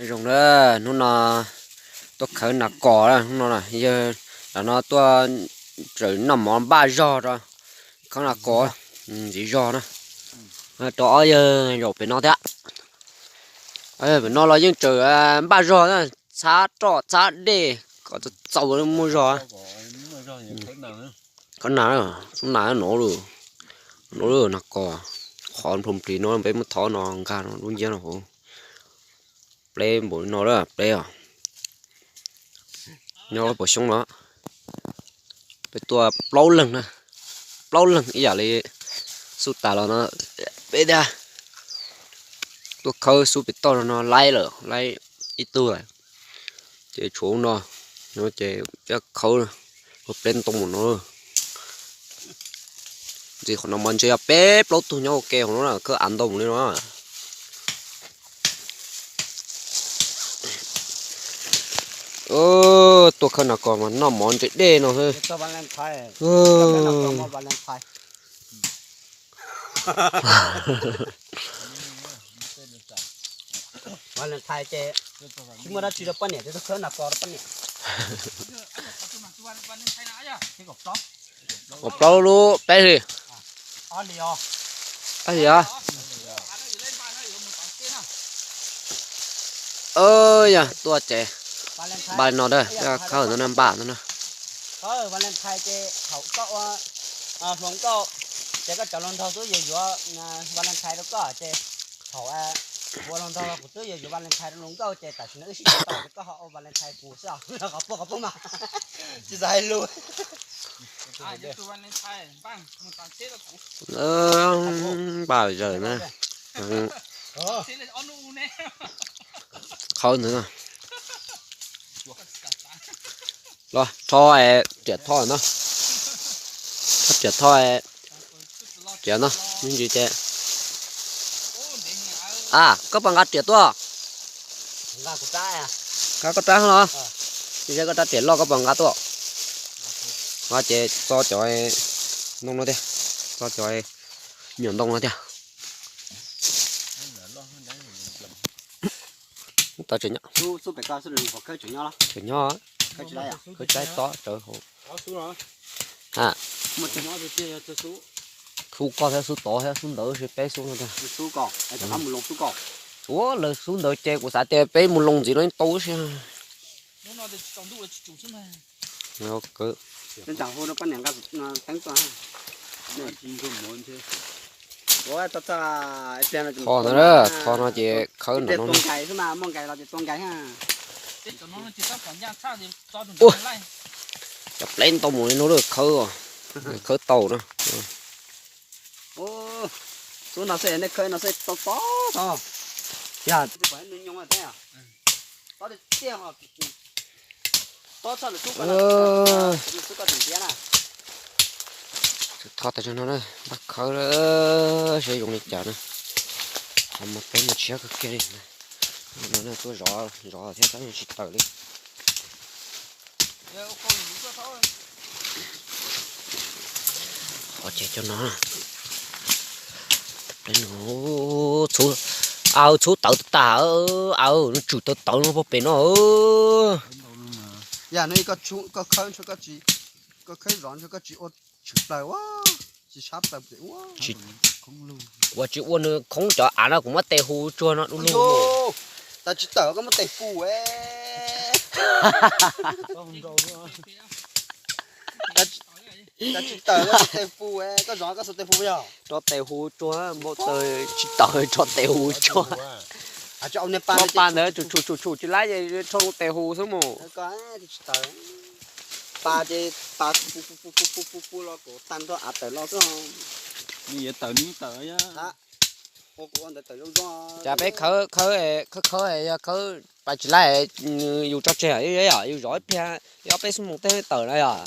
Zoo na, hnub no tuaj khawb nas kos na, hnub no yawg lam no tuaj tseem noj mov npaj zog rau khawb nas kos ntxiv zog na. Rau ob yawg zaum pem no thiab. Pem no los yeej tseem npaj zog na, txhab roj txhab dej kom txaus txaus muaj zog. Khawb nas, khawb nas no, no nas kos, qhov nplhoo plis no peb muab thov no nkag no lub nciab no hauv. Pleb npaum no lawm pleb os. Nyob puas xyoob no, peb tuaj plaub leeg na, plaub leeg ib yam li xub tas los no, peb tiag tuaj khawb xub pem toj no laib lawm, laib ib tug lawm. Ces tshuav no, no ces peb khawb ua pleb ntoo mus no. Ntxiv qhov no mas ntshe yog peb plaub tug nyob ua ke hauv no na, khawb av ntoo mus li no. Tuaj khawb nas kos mas noj mov ntse dej no xwb. Valentine ces tsis muaj dab tsi rau poj niam, tuaj khawb nas kos rau poj niam. Kaum plaub lub peb hlis. Peb hlis os. Yog tuaj ces npaj li no, khawb ntawd na, npaj ntawd na. Valentine ces thaum koj ua hluas nkauj ces koj cov hluas nraug twb yuav yuav Valentine rau koj ces thaum kuv ua hluas nraug los kuv twb yuav yuav Valentine rau hluas nkauj ces tam sim no wb sib yuav tau ces koj ho ua Valentine kuv xwb os. Qhov puag qhov puag mas tsis xav hais lus. Npaj zaws na. Khawb ntawd na. Los rho riam thoj na. Rho riam thoj, riam no, me ntsis ces. A, koj puas nqa riam tuaj? Nqa koj rab los? Koj rab riam loj koj puas nqa tuaj? Nqa ces txo cov ntoo no tiag, txo cov nyuam ntoo no tiag. Tseem nyob, khawb tsaib tod tsawv hauv. Xub koj thiab xub tod thiab xub ntawd, peb xub no tiag. Ua lawv xub ntawd ces kuv xav tias peb mus loo ntxiv no tau si. Tho no, tho no ces khawb ntawm no. Cov pleb ntau mus li no lawm khawb, khawb tau na. Xub no xwb, nej khawb no xwb tau tob tod. Yog, tho tas no, npaj khawb seb zoo li cas na. Qhov mas peb mas tshiab kawg kiag li. No tuaj zov zov thiab tab tsis tawm li. Qhov ces cov no, a, txhub tawv tag, a, nws tsum tawv tawv no pog pem no. Yam no koj khawb, koj khawb zov ntshe koj tsis ua tshwm plaws ua, tsis sab plaws pem ua. Kuv tsis ua nws khoob cov av no, kuv muab tes hu tsuag no du lug. Tas tsis tawm koj muab tes hu. Tas tsis tawm koj tes hu, koj zov koj xuas tes hu yog. Rho tes hu tsuag, npau taws tsis tawm rho tes hu tsuag. Npau pa ntawd tshum tshum tshum tshum tsis laib ces rho tes hu xwb mus. Tsis tawm. Pa ces pa pu pu pu pu pu pu los kom tag nrho av tawm los xwb. Nws yuav tawm nws tawm. Cas peb khawb khawb khawb khawb yog khawb pa tsis laib, yus tso tseg yom, yus zov ib pliag ob peb xuab moos tej tawm na yom.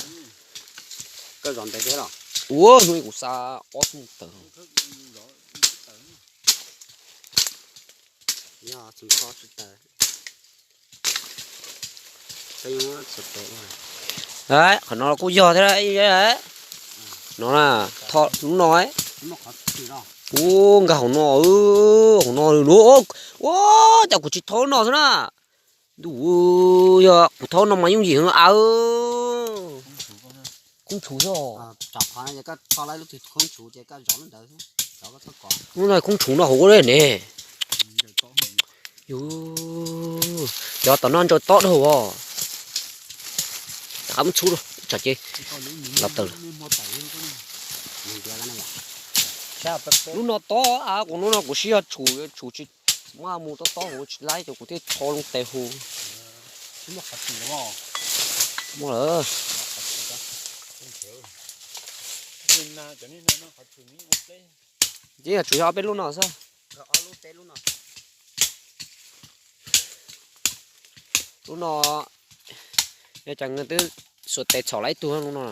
Koj zov ntev thiab los? Ua hnub kuv xa ob xuab moos tawm. Yog txhob tsis tawm. Qhov no kuj yog thiab no na, tho lub no. Ua nkag hauv no, hauv no lawm. Ua cas kuv tsis thau no xwb na. Ntuj, yog kuv thau no mas yooj yim heev av. Khoob tshuv xwb. Lub no khoob tshuv no hauv ua ne. Cov tom no ntsaws tob dhau os. Rov qab muab txhub tsam ces los tawm. Lub no tob av, kuv hnub no kuv sib yog tshum tshum tsis muaj mus tob tob hauv tsis laib ces kuv thiaj tho loo tes hu. Muaj lawm. Ces yog tsuas yog ob peb lub no xwb. Lub no yog cas nws twb xuas tes txhom lawm ib tug lub no.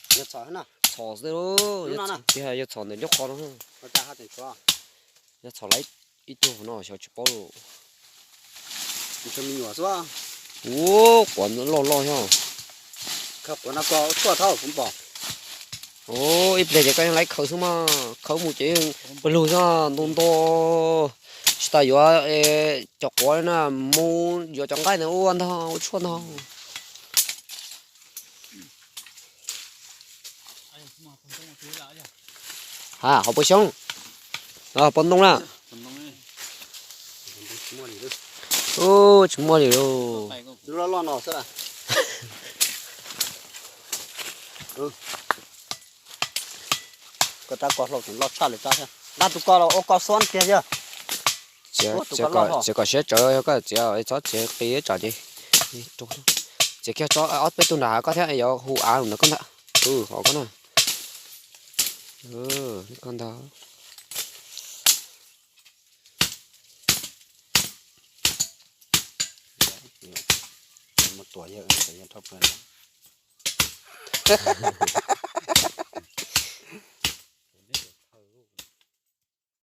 Txhom xwb, yog txhom ntawm lub qhov no. Yog txhom lawm ib tug no xyov tsis paub lawm. Ua quav loj loj thiab. Ib pliag ces koj yeej laib khaws xwb mas, khaws mus ces pawg lug xwb nto nto. Tsis tas yuav cov quav na, mus yuav cov nqaij ntawd ua ntag, ua tshuaj ntag. Ha, hauv paus xyoob, paus ntoo na. Tsis muaj li lauj. Koj rab ko hlau tseem loj tshaj li rab thiab. Dab tus ko los ua ko xuab tiag yog. Txiav kom siab tsawv, yog koj txiav txhob txiav qis tsam ces. Txiav kiag tso ob peb tug nram hav koj thiab yuav hu av lawm ntawm koj ntag. Hov koj na. Koj ntag.